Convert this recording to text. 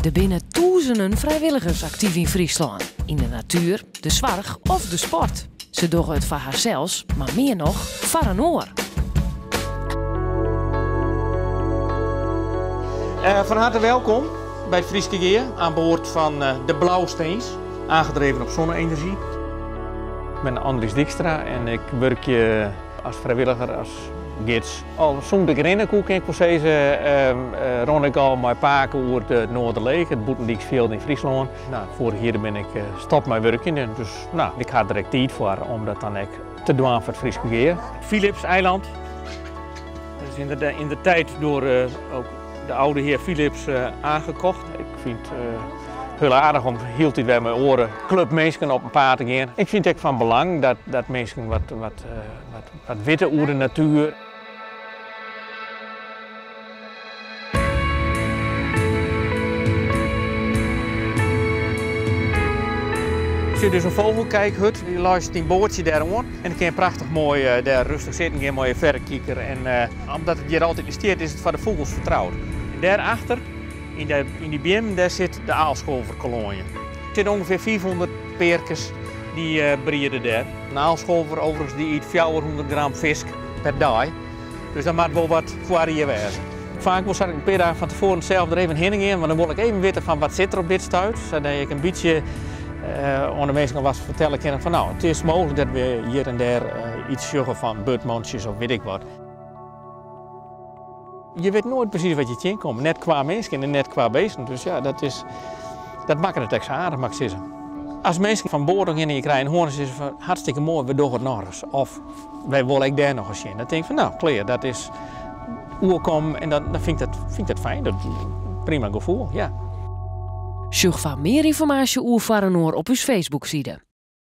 Der binne tûzenen frijwilligers aktyf yn Fryslân. Yn de natuer, de soarch of de sport. Se dogge it foar harsels, mar mear noch foar in oar. Fan harte welkom by it Fryske Gea aan board fan de Blauwstins, aangedreven op zonne-energie. Ik bin Andries Dijkstra en ik wurkje as frijwilliger, as gids. Al sûnt ik rinne koe, kin ik wol sizze, rûn ik al mei pake oer it Noarderleech, it bûtendyksfjild yn Fryslân. No, foarich jier bin ik stopt mei wurkjen, dus no, ik ha der ek tiid foar om dat dan ek te dwaan foar it Fryske Gea. Philips Eiland. Dat is yn de tijd door ook de oude heer Philips aangekocht. Ik fyn it hiel aardich om hieltyd wer mei oare klupminsken op 'en paad te gean. Ik fyn it ek fan belang dat minsken wat witte oer de natuer. Sjoch, dus in vogelkijkhut, dy leist dyn boatsje dêr oan en dan kin je prachtich moai dêr rêstich sitten gean mei je ferrekiker. En omdat it hjir altyd stiet, is it foar de fûgels fertroud. En dêrachter, yn dy beammen, dêr sit de aalskolverkoloanje. Der sitte ûngefear 500 pearkes dy briede dêr. In aalskolver overigens dy yt 400 gram fisk per dei. Dus dan moat wol wat foarrie wêze. Faak wol sa ik in pear dagen fan tefoaren sels der even hinne gean, want dan wol ik even witte fan wat sit der op dit stuit, sadat ik in bytsje oan de minsken alvast fertelle kin fan no, it is mooglik dat we hjir en dêr iets sjogge fan burdmantsjes of wit ik wat. Je wit noait presys wat je tsjinkomme, net kwa minsken en net kwa bisten. Dus ja, dat makket it ek sa aardich, moat ik sizze. As minsken fan board gean en je krije in hoarn en sizze fan hartstikke moai, we dogge it nochris. Of wy wolle ek dêr noch ris sjen. Dan tink ik fan no, klear, dat is oerkommen en dan fyn ik dat fijn. Dat prima gefoel, ja. Sjoch foar mear ynformaasje oer Foar Inoar op ús Facebookside.